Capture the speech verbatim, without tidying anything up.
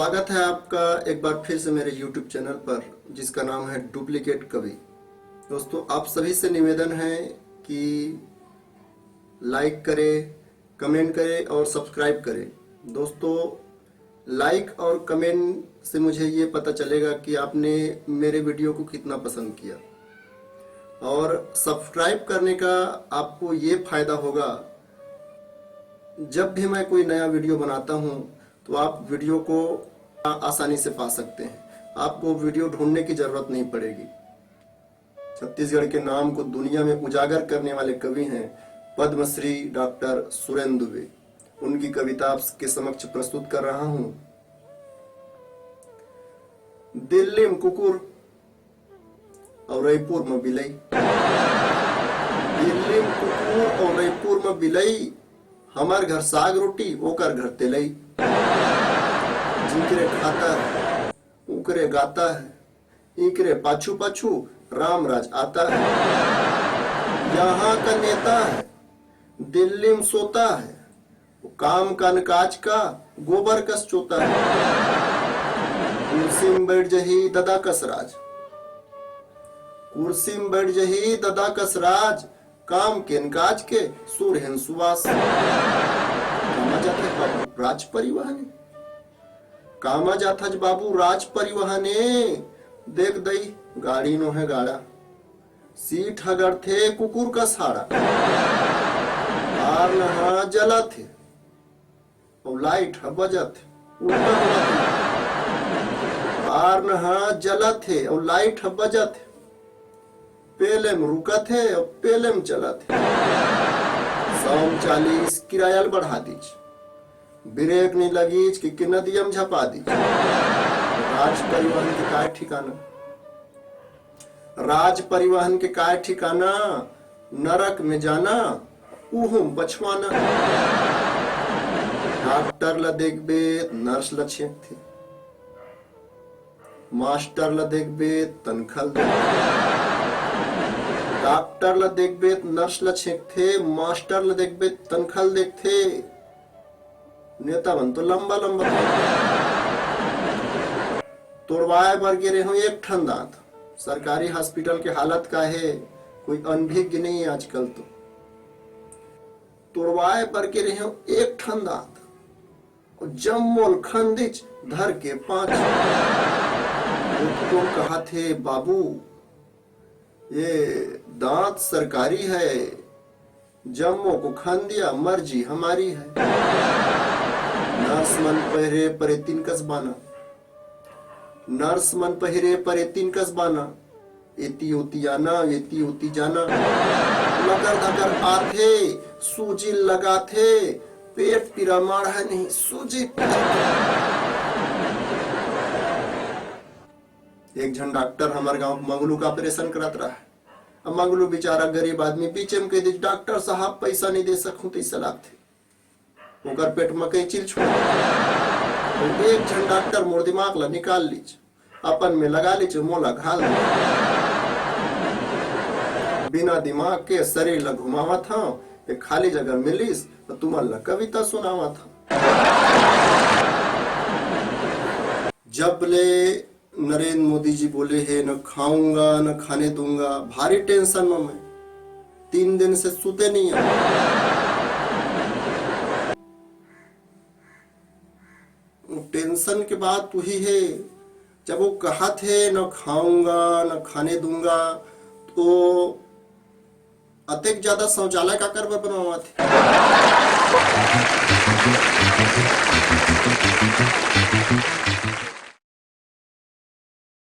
स्वागत है आपका एक बार फिर से मेरे YouTube चैनल पर, जिसका नाम है डुप्लीकेट कवि। दोस्तों, आप सभी से निवेदन है कि लाइक करें, कमेंट करें और सब्सक्राइब करें। दोस्तों, लाइक और कमेंट से मुझे ये पता चलेगा कि आपने मेरे वीडियो को कितना पसंद किया, और सब्सक्राइब करने का आपको ये फ़ायदा होगा, जब भी मैं कोई नया वीडियो बनाता हूँ तो आप वीडियो को आसानी से पा सकते हैं, आपको वीडियो ढूंढने की ज़रूरत नहीं पड़ेगी। छत्तीसगढ़ के नाम को दुनिया में उजागर करने वाले कवि हैं पद्मश्री डॉक्टर सुरेंद्र दुबे। उनकी कविता आपके समक्ष प्रस्तुत कर रहा हूं। दिल्ली में कुकुर और रईपुर में बिलई। दिल्ली में कुकुर और रईपुर में बिलई। हमार घर साग रोटी, ओकर घर तेलई। जिकरे खाता है, उकरे गाता है। इकरे पाछू पाछू राम राज आता है। यहाँ का नेता है, दिल्ली में सोता है। वो काम कान काज का गोबर कस चोता है। कुर्सी में बैठ जही ददा कस राज। कुर्सी में बैठ जही ददा कस राज। काम केन काज के सुर हेन सुवास। कामा जाथे बाबू राज परिवहने। कामा जाथज बाबू राज परिवहने। देख दई, गाड़ी नो है गाड़ा। सीट ह गड़थे कुकुर कस हाड़ा। आर नहा जलत हे अउ लाइट ह बजत हे। उल्टा होवत हे। आर नहा जलत हे अउ लाइट ह बजत हे। पेले म रुकत हे अउ पेले म चलत हे। सौ म चालीस किराया ल बढ़ा दीच। ब्रेक नइ लगीच कि, कि नदिया म झपा दीच। राज परिवहन के काय ठिकाना। राज परिवहन के काय ठिकाना, नरक में जाना, उहू में पछवाना। डॉक्टर ला देखबे, नर्स ला छेंकथे, मास्टर ला देखबे, तनखा ल देखथे। डॉक्टर ला देखबे, नर्स ला छेंकथे, मास्टर ला देखबे, तनखा ल देखथे। नेता मन तो लंबा लंबा। तोड़वाए बर गे रेहेंव एक ठन दांत। सरकारी हॉस्पिटल के हालत का हे, कोई अनभिज्ञ नहीं है आजकल तो। तोड़वाए बर गे रेहेंव एक ठन दांत, अउ जम्मो ल खंदिच धर के पांच। वो तो कहाथे, बाबू, ये दांत सरकारी है, जम्मो को खंदिया, मर्जी हमारी है। नर्स मन पहिरे परेतिन कस बाना, नर्स मन पहिरे परेतिन कस बाना, एती ओती आना, एती ओती जाना। लकर धकर आथे, सूजी लगाथे, पेट पीरा माढ़ा नहीं, सूजी पीरा। एक झन डॉक्टर हमर गांव मंगलू का ऑपरेशन करत रहा। अब मंगलू बेचारा गरीब आदमी, बीचे में कह दीच, "डॉक्टर साहब, पैसा नहीं दे सकूं," तो ऐसा लागथे। ओकर पेट में कैंची ल छोड़। अउ एक झन डॉक्टर मोर दिमाग ला निकाल लीच, अपन में लगा लीच, मोला घाल दीच। बिना दिमाग के शरीर ला घुमावत हंव, एक खाली जगह मिलिस, तो तुमन ला कविता सुनावत हंव। जब ले नरेंद्र मोदी जी बोले हे, "न खाऊंगा, न खाने दूंगा", भारी टेंशन में मैं तीन दिन से सुते नहीं हंव। टेंशन के बात उही हे, जब वो कहत हे, "न खाऊंगा, न खाने दूंगा", तो अतेक ज्यादा शौचालय काकर बर बनवावत हे?